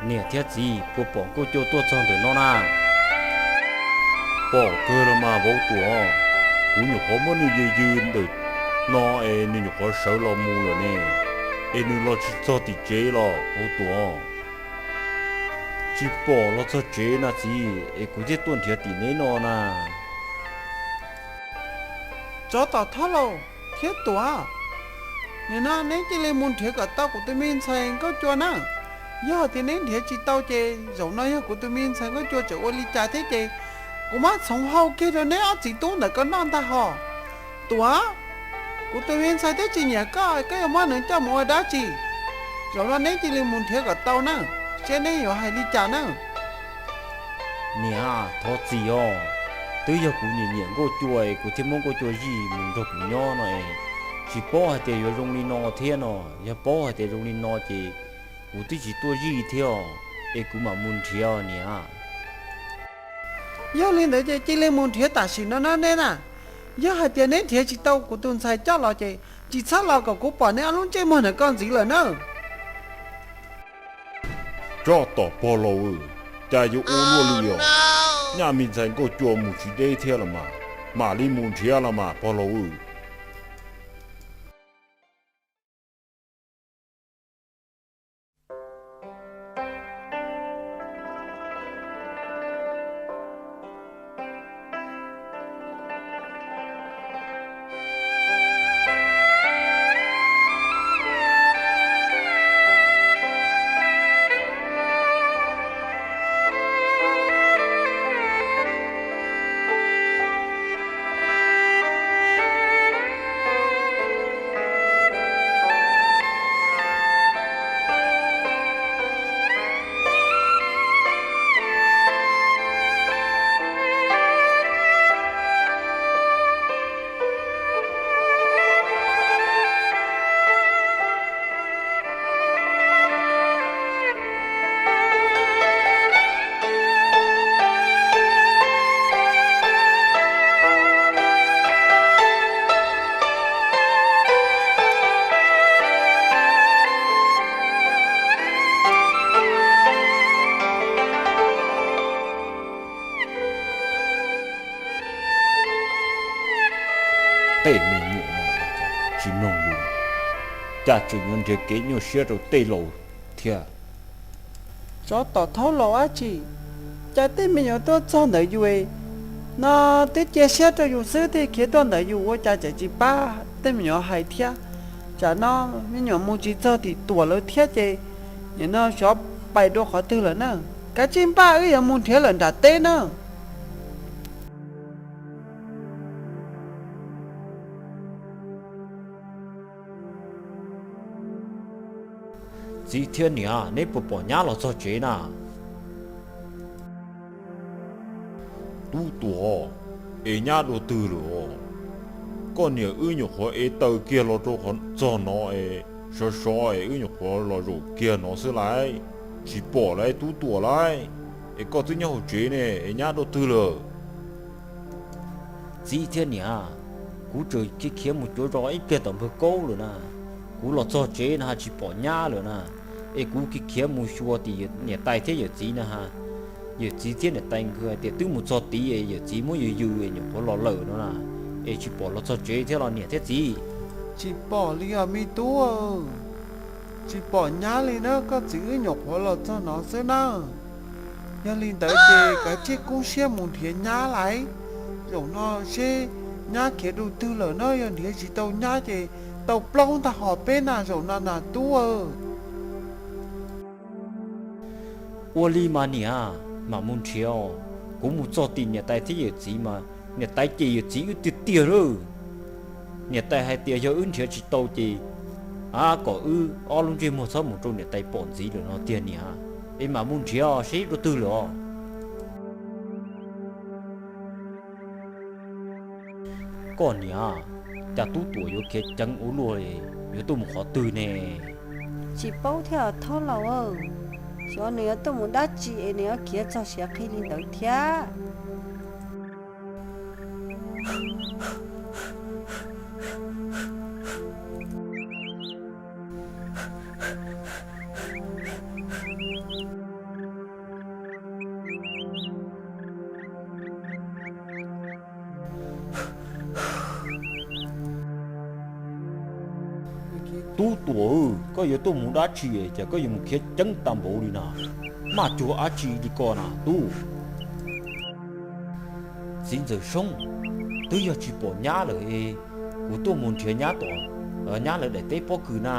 Niam thiab txiv, puas pom Nkauj Cua tuaj txog ntawm no na? Pom kawg los mas vauv Tuam, kuv nyuam qhuav muab nws yws yws ntawm no es nws nyuam qhuav sawv los mus lawm ne, es nws los tsis txog tim tsev los vauv Tuam. Tsis pom los txog tsev na txiv, es kuv thiaj tuaj nrhiav tim neb no na. Tsov tom thaub laus thiab Tuam, nim no neb cia li mus nrhiav kom tau kuv tus me ntxhais Nkauj Cua na. Yog hais tias neb nrhiav tsis tau ces zaum no yog kuv tus me ntxhais Nkauj Cua tseem ua li cas thiab ces kuv muab txhoov hau kiag rau neb ob txiv tub ntawm ko noj ntag hos. Tuam, kuv tus me ntxhais twb tsis nyiam koj, koj yuav muab nws coj mus ua dab tsi? Zaum no neb cia li mus nrhiav kom tau na, seb neb yuav hais li cas na. Niam, thov txim os, twb yog kuv nyiam nyiam Nkauj Cua es kuv thiaj muab Nkauj Cua zij mus nrog kuv nyob no es, tsis paub hais tias yuav zoo li no thiab no. Yog paub hais tias zoo li no ces kuv twb tsis tuaj zij thiab os, es kuv mam mus nrhiav niam. Yog li ntawd ces cia li mus nrhiav tam sim no na neb na. Yog hais tias neb nrhiav tsis tau kuv tus ntxhais coj los ces tsis txhob los kom kuv pom neb ob lub ntsej muag ntawm ko ntxiv lawm na. Tsov tom pog laus, cas yuav ua luaj li os? Nyaj me ntxhais Nkauj Cua mus tsis deb thiab los mas, mam li mus nrhiav los mas pog laus. Tej me nyuam no tsis mloog lus, cas tseem yuav nrhiav kev nyuaj siab rau tej laus thiab. Tsov tom thaub laus dab tsi, cas tej me nyuam tuaj txog ntawm yus no twb cia siab rau yus xwb thiaj khiav tuaj ntawm yus, ua cas tseem tsis pab tej me nyuam hais thiab. Tsam no me nyuam mus tsis txog tim Tuam lawv thiab ces nim no xyov pais dua qhov twg lawm na. Kav tsij npaj wb yuav mus nrhiav lawm nram teb na. Txiv thiab niam, neb puas pom nyab los txog tsev na? Tub Tuam, es nyab dua twg lawm os? Koj niam wb nyuam qhuav ev taw kiag los rau qhov txog no es sov sov es wb nyuam qhuav los zaum kiag no xwb lais, tsis pom lais Tub Tuam lais. Es koj twb nyob hauv tsev ne, es nyab dua twg lawm? Txiv thiab niam, kuv tseem khiav khiav mus cuav zos ib pliag tom npawg Kaub lawm na. Kuv los txog tsev no ha tsis pom nyab lawm na. Es kuv khiav khiav mus xyuas tim niam tais thiab yawm txiv na ha. Yawm txiv thiab niam tais nkawd hais tias twb mus txog tid es yawm txiv muab yws yws es nyuam qhuav los lawm no na. Es tsis pom los txog tsev thiab los niam thiab txiv? Tsis pom li os me tub, tsis pom nyab li na, koj txiv wb nyuam qhuav los txog no xwb na. Yog li ntawd ces kav tsij kub siab mus nrhiav nyab lais. Zaum no seb nyab khiav dua twg lawm na, yog nrhiav tsis tau nyab ces tau plaub ntag hos peb na zaum no na tub. Ua li mas niam, mam mus nrhiav os. Kuv mus txog tim niam tais thiab yawm txiv mas niam tais cem yawm txiv wb tiag tiag lawm. Niam tais hais tias yog wb nrhiav tsis tau ces, a, kom wb ob lub ntsej muag txhob mus rau niam tais pom ntxiv lawm no tiag niam. Es mam mus nrhiav seb dua twg lawm os. Koj niam, cas Tub Tuam yuav khiav ceev ua luaj, yuav tuaj mus qhov twg ne? Tsis paub thiab os thaub laus, xyov nws yuav tuaj mus dab tsi es nws yuav khiav txog siav qhi li ntawd thiab. Tub Tuam, koj yuav tuaj mus dab tsi es cas koj yuav mus khiav ceeb tag npaum li na? Maj cuag dab tsi li ko na tub? Txiv ntxawm Soob, twb yog tsis pom nyab lawm es kuv tuaj mus nrhiav nyab tom nyab lawv daim teb pob kws na,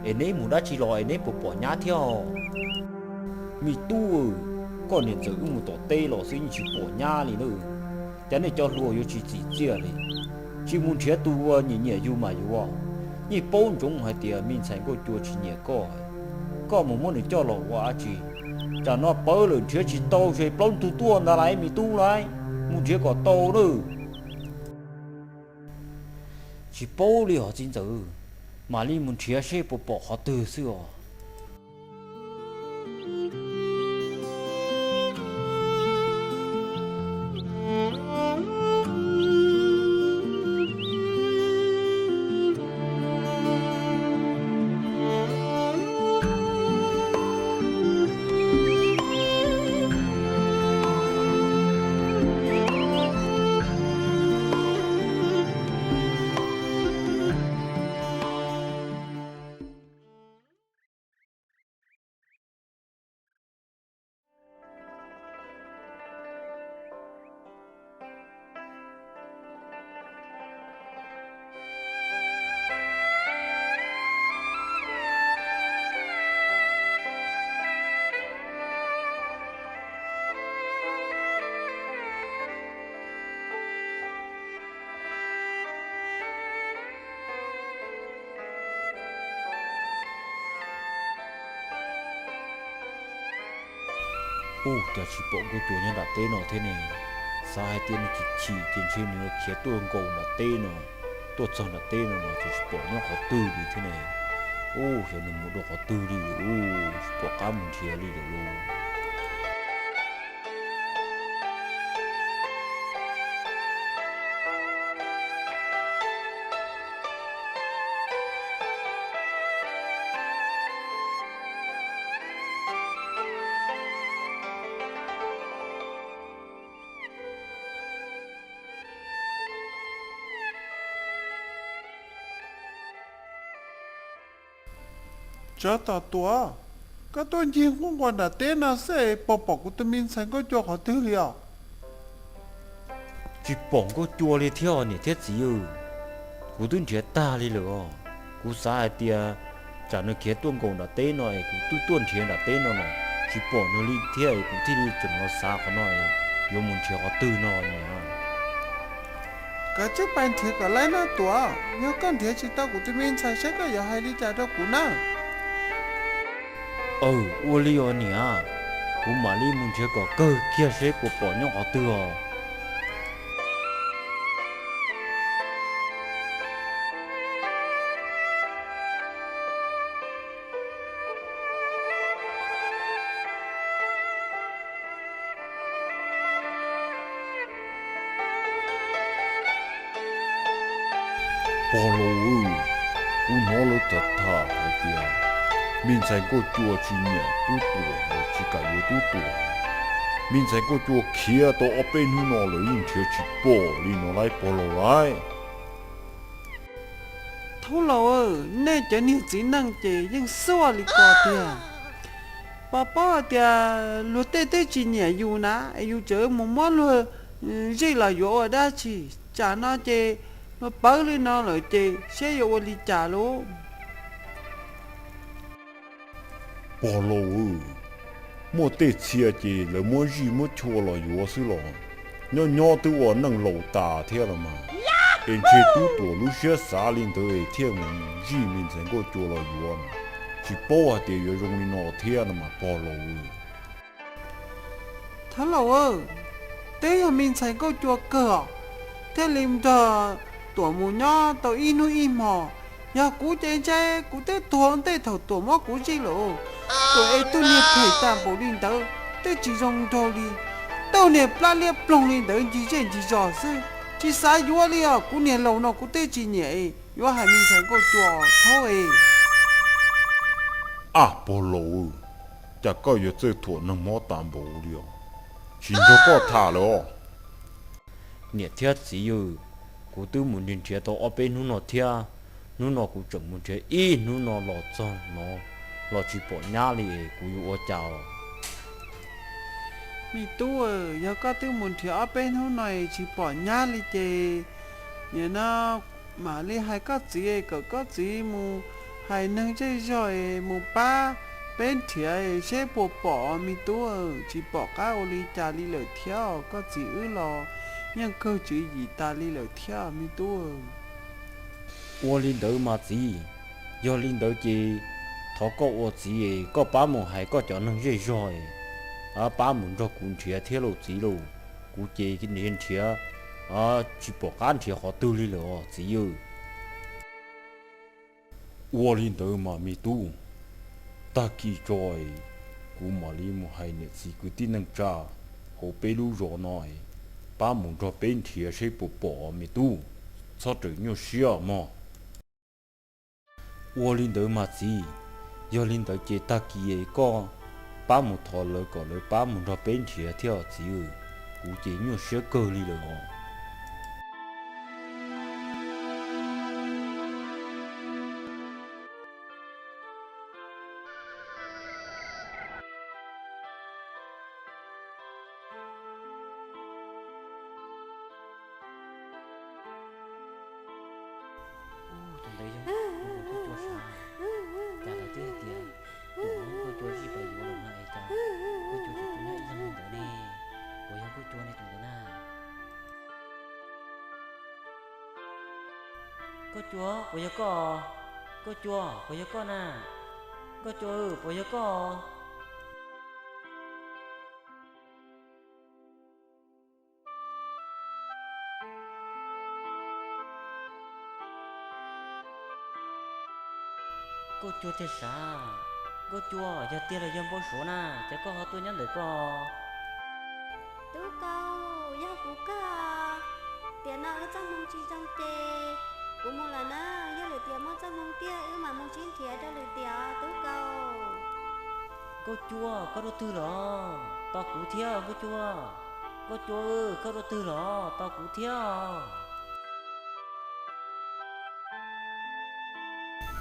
es neb mus dab tsi los es neb puas pom nyab thiab? Me tub, koj niam ntxawm wb mus tom teb los xwb yeej tsis pom nyab li na. Cas nej cov hluas yuav tsis txim txiaj li, tsis mus nrhiav tus uas nyiam nyiam yus mas yuav? Yeej paub ntsoov hais tias me ntxhais Nkauj Cua tsis nyiam koj, koj mus muab nws coj los ua dab tsi? Tsam no pawv lawm nrhiav tsis tau ces plaub ntug tuaj ntag lauj me tub lauj, mus nrhiav kom tau nawb. Tsis paub li os txiv ntxawm, mam li mus nrhiav seb puas pom qhov twg xwb os. Ub, cas tsis pom Nkauj Cua nyob nram teb no thiab ne? Xav hais tias nws chim chim ces ntshe nws yuav khiav tuaj nkaus nram teb no, tuaj txog nram teb no mas tsis pom nyob qhov twg li thiab ne. Ub, xyov nws mus dua qhov twg li lawm, tsis pom qab mus nrhiav li lawm lauj. Tsov Tom Tuam, koj tuaj ncig nquj nquas nram teb no xwb es puas pom kuv tus me ntxhais Nkauj Cua qhov twg li os? Tsis pom Nkauj Cua li thiab niam thiab txiv. Kuv twb nrhiav tag li lawm os. Kuv xav hais tias tsam nws khiav tuaj nkaus nram teb no es kuv twb tuaj nrhiav nram teb no los tsis pom nws li thiab es kuv thiaj li tseem los xav qhov no es yuav mus nrhiav qhov twg no niam. Koj tsij pais nrhiav kom laib nawb Tuam, yog koj nrhiav tsis tau kuv tus me ntxhais saib koj yuav hais li cas rau kuv na. Aw, ua li os niam, kuv mam li mus nrhiav kom kawg kiag seb puas pom nyob qhov twg os. Pog laus, kuv hnov lawv tham tham hais tias me ntxhais Nkauj Cua tsis nyiam Tub Tuam, tsis kam yuav Tub Tuam. Me ntxhais Nkauj Cua khiav tau ob peb hnub no lawm yeej nrhiav tsis pom li no lauj pog laus lauj. Thaub laus, nej cov niag txiv neej ces yeej xuaj li ko tiag. Puas paub hais tias luag tej twb tsis nyiam yus na, yus tseem mus muab luag zij los yuav ua dab tsi? Tsam no ces luag pawv li no lawm ces seb yuav ua li cas lauj. Pog laus, muaj tej txhia ces lawv muab zij muab chua los yuav xwb los, nyob nyob twb ua neej laus tas thiab los mas. Es ntshe Tub Tuam lub siab xav li ntawd es thiaj mus zij me ntxhais Nkauj Cua los yuav, tsis paub hais tias yuav zoo li no thiab no mas pog laus. Thaub laus, twb yog me ntxhais Nkauj Cua kawg os, thiaj li nrog Tuam mus nyob tau ib hnub ib hmo. Yog kuv ces ntshe kuv twb tuag ua ntej thaum Tuam muab kuv zij lawm. Tuam es tug niag phem tag npaum li ntawd twb tsis zoo nraug li, tug niag plab liab ploog li ntawd ncig zej ncig zos xwb, tsis xav yuav li os. Kuv niag laus no kuv twb tsis nyiam, yuav hais me ntxhais Nkauj Cua Thaub es. Ab pog laus, cas koj yuav txawj thuam neeg mob tas npaum li os? Tsis nrog koj tham lawm os. Niam thiab txiv, kuv twb mus nrhiav nrhiav tau ob peb hnub no thiab, Hnub no kuv tseem mus nrhiav ib hnub no los txog no los tsis pom nyab li, kuv yuav ua cas os? Me tub, yog koj twb mus nrhiav ob peb hnub no es tsis pom nyab li ces nim no mam li hais koj txiv kom koj txiv mus hais neeg zej zog es mus pab peb nrhiav seb puas pom me tub. Tsis pom qab ua li cas li lawm thiab, koj txiv wb los yeej kawg tswv yim tas li lawm thiab me tub. Ua li ntawd mas txiv, yog li ntawd ces thov koj ua txiv es koj pab mus hais koj cov neeg zej zog es pab mus nrog kuv nrhiav thiab lauj txiv lauj. Kuv ces nrhiav nrhiav tsis pom qab nrhiav qhov twg li lawm os txiv. Ua li ntawd mas me tub, tag kis tso es kuv mam li mus hais niam txiv kwv tij neej tsa hauv peb lub zos no es pab mus nrog peb nrhiav seb puas pom me tub, txhob rawm nyuaj siab mog. Ua li ntawd mas txiv, yog li ntawd ces tag kis koj pab mus thov lawv kom lawv pab mus nrog peb nrhiav thiab txiv, kuv ces nyuaj siab kawg li lawm os. Tus ntawd yog Nkauj Cua sav. Cas lawv twb hais tias tus Nkauj Cua zij pais yuav lawm no es cas Nkauj Cua tseem tuaj nyob ib leeg li ntawd ne? Puas yog Nkauj Cua ne tus ntawd na? Nkauj Cua, puas yog koj? Nkauj Cua, puas yog koj na? Nkauj Cua, puas yog koj? Nkauj Cua thiaj sav. Nkauj Cua, yog tiag los yog npau suav na, cas koj ho tuaj nyob ntawm ko? Tub Kaus, yog kuv kawg. Tiam no wb txoj hmoo tsis zoo ces kuv mus lawm na, yog lwm tiam muaj txoj hmoo tiag wb mam mus sib nrhiav rau lwm tiam os Tub Kaus. Nkauj Cua, koj dua twg los? Tos kuv thiab Nkauj Cua. Nkauj Cua, koj dua twg los? Tos kuv thiab.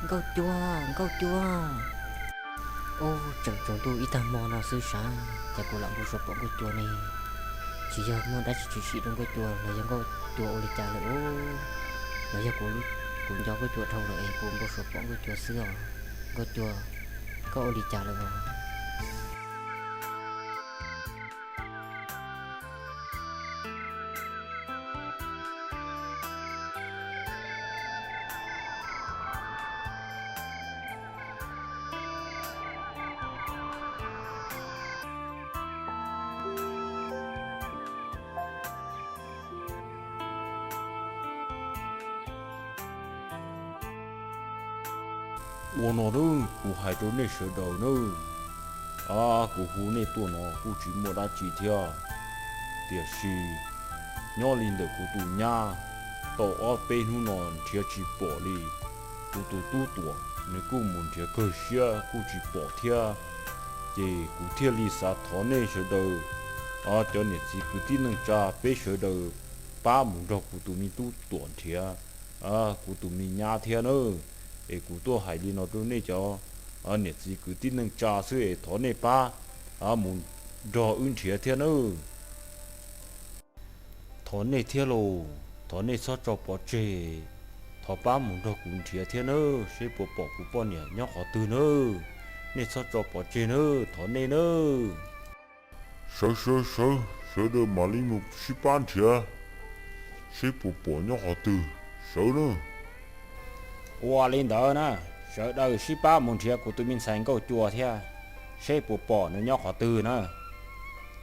Nkauj Cua, Nkauj Cua. Ub, tseem tsaus ntuj ib tag hmo no xwb sav, cas kuv lam npau suav pom Nkauj Cua ne? Tsis yog muaj dab tsi tshwm sim rau Nkauj Cua los yog Nkauj Cua ua li cas lawm os? Los yog kuv, kuv nco Nkauj Cua dhau lawm es kuv npau suav pom Nkauj Cua xwb os. Nkauj Cua, koj ua li cas lawm os? Ua no nawb, kuv hais rau nej sawv daws nawb, kuv hu nej tuaj no kuj tsis muaj dab tsi thiab, tiam sis nyob li ntawm kuv tus nyab tau ob peb hnub no nrhiav tsis pom li. Kuv tus tub Tuam nws kuj mus nrhiav kawg siab kuj tsis pom thiab, ces kuv thiaj li xav thov nej sawv daws, cov niam txiv kwv tij neej tsa peb sawv daws pab mus nrog kuv tus me tub Tuam nrhiav kuv tus me nyab thiab nawb. Es kuv tuaj hais li no rau nej cov niam txiv kwv tij neej tsa xwb es thov nej pab mus nrog wb nrhiav thiab nawb. Thov nej thiab lauj, thov nej txhob tso pov tseg, thov pab mus nrog kuv nrhiav thiab nawb, seb puas pom kuv poj niam nyob qhov twg nawb. Nej txhob tso pov tseg nawb, thov nej nawb. Sawv sawv sawv, sawv daws mam li mus sib pab nrhiav seb puas pom nyob qhov twg, sawv nawb. Ua li ntawd na, sawv daws sib pab mus nrhiav kuv tus me ntxhais Nkauj Cua thiab, seb puas pom nws nyob qhov twg na.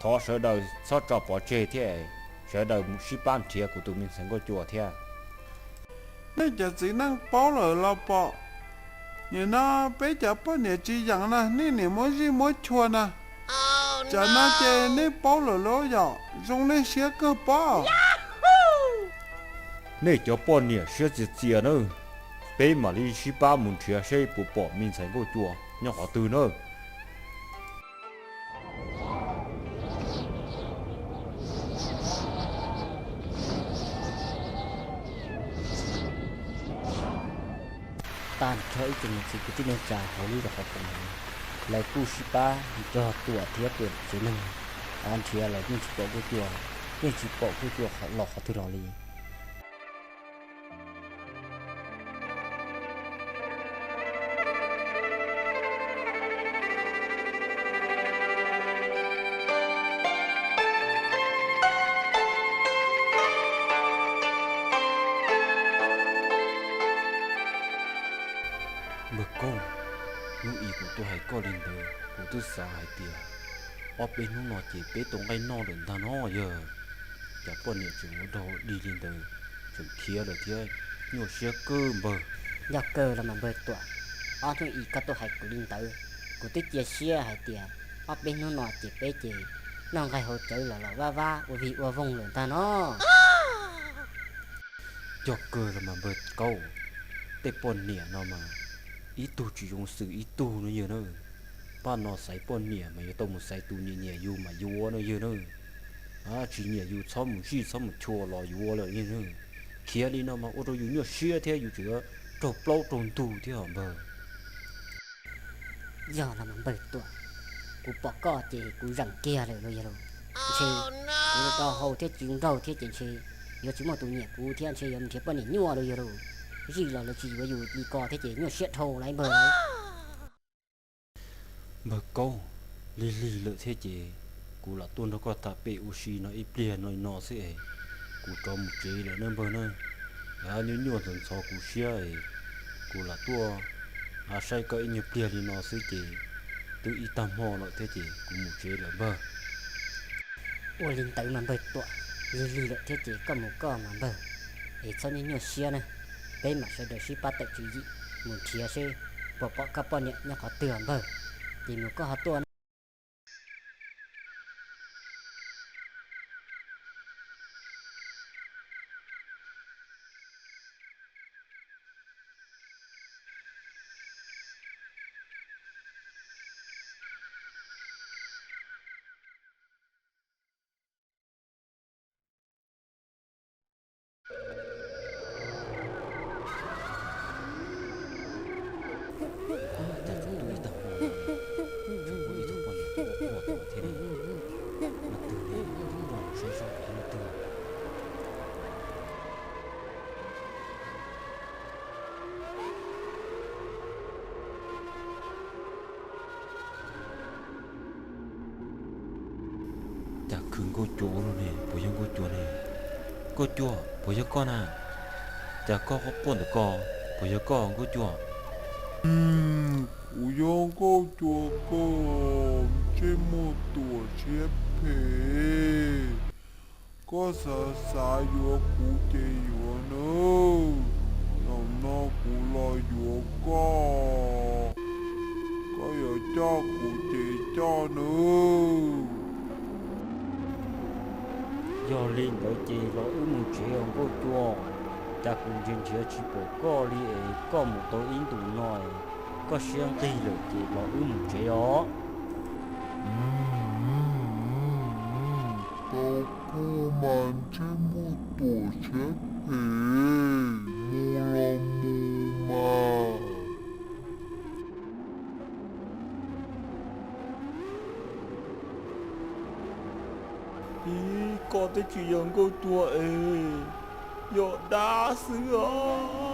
Thov sawv daws txhob tso pov tseg thiab, sawv daws sib pab nrhiav kuv tus me ntxhais Nkauj Cua thiab. Nej cov txiv neej paub lawm los pom, nim no peb cov poj niam tsis yeem na nej niam muab zij muab chua na. Tsam no ces nej paub lawm lauj, yog zoo nej siab kawg pob. Nej cov poj niam siab txias txias nawb, peb mam li sib pab mus nrhiav seb puas pom me ntxhais Nkauj Cua nyob qhov twg nawb. Ib tsoom niam txiv kwv tij neej tsa hauv lub zos Qhov Koom, lawv kuj sib pab nrog Tuam thiab Tuam tsev neeg nrhiav los yeej tsis pom Nkauj Cua, yeej tsis pom Nkauj Cua los qhov twg los li. Npawg Kaub, hnub i kuv tuaj hais koj li ntawd kuv twb xav hais tias ob peb hnub no ces peb tau nqaij noj lawm ntag no yawg. Cas poj niam tseem ua dog dig li ntawd, tseem khiav lawm thiab, nyuaj siab kawg npawg. Yog kawg los mas npawg Tuam, ob hnub i koj tuaj hais kuv li ntawd, kuv twb cia siab hais tias ob peb hnub no ces peb ces noj nqaij haus cawv los los vab vab ua vig ua voog lawm ntag no. Yog kawg los mas npawg Kaub, tej poj niam no mas ib tug tsis zoo xwm ib tug no yawg na. Paj no xaiv poj niam mas yuav tau mus xaiv tus nyiam nyiam yus mas yuav no yawg na. Tsis nyiam yus txhob mus zij txhob mus chua los yuav lawm yawg na. Khiav li no mas ua rau yus nyuaj siab thiab yus tseem yuav raug plaub raug ntug thiab os npawg. Yog los mas npawg Tuam, kuv pom koj ces kuv zeem kiag lawm lauj yawg lauj. Ntshe kuv rau hau thiab tsis zoo nraug thiab ces ntshe yuav tsis muaj tus nyiam kuv thiab ntshe yuav mus nrhiav poj niam nyuaj lauj yawg lauj. Zij los lawv tsis yuav yus li ko thiab ces nyuaj siab dhau lawm npawg. Npawg Kaub, lig lig lawm thiab ces kuv lam tuaj nrog koj tham pem ua si no ib pliag no li no xwb es kuv rov mus tsev lawm nawb npawg na. Nyuaj nyuaj ntxhov ntxhov kuv siab es kuv lam tuaj saib koj ib nyuag pliag li no xwb ces twb ib tag hmo lawm thiab ces kuv mus tsev lawm npawg. Ua li ntawd mas npawg Tuam, lig lig lawm thiab ces koj mus koj mas npawg, es txhob nyuaj nyuaj siab na. Peb mam sawv daws sib pab tawm tswv yim mus nrhiav seb puas pom koj poj niam nyob qhov twg npawg, ces mus koj ho tuaj na. Cas tseem tuaj ib tag hmo, tseem muaj ib tug poj niam tuaj ua ua tom thiab ne? Leej twg ne? Tuaj saib seb yog leej twg. Cas khwv Nkauj Cua ua luaj ne, puas yog Nkauj Cua ne? Nkauj Cua, puas yog koj na? Cas koj quaj quaj ntawm ko, puas yog koj Nkauj Cua? Kuv yog Nkauj Cua koj, ntsej muag tuam tshiab phem. Koj xav xav yuav kuv ces yuav nawb. Zaum no kuv los yuav koj, koj yuav coj kuv ces coj nawb. Yog li ntawd ces los wb mus tsev os Nkauj Cua. Cas kuv nrhiav nrhiav tsis pom koj li es koj mus tau ib ntus no es koj siab nqig lawm ces los wb mus tsev os. Tau koj mas ntsej muag tuam tshiab phem, mus los mus mas. Ib, koj twb tsis yog Nkauj Cua es, yog dab xwb os.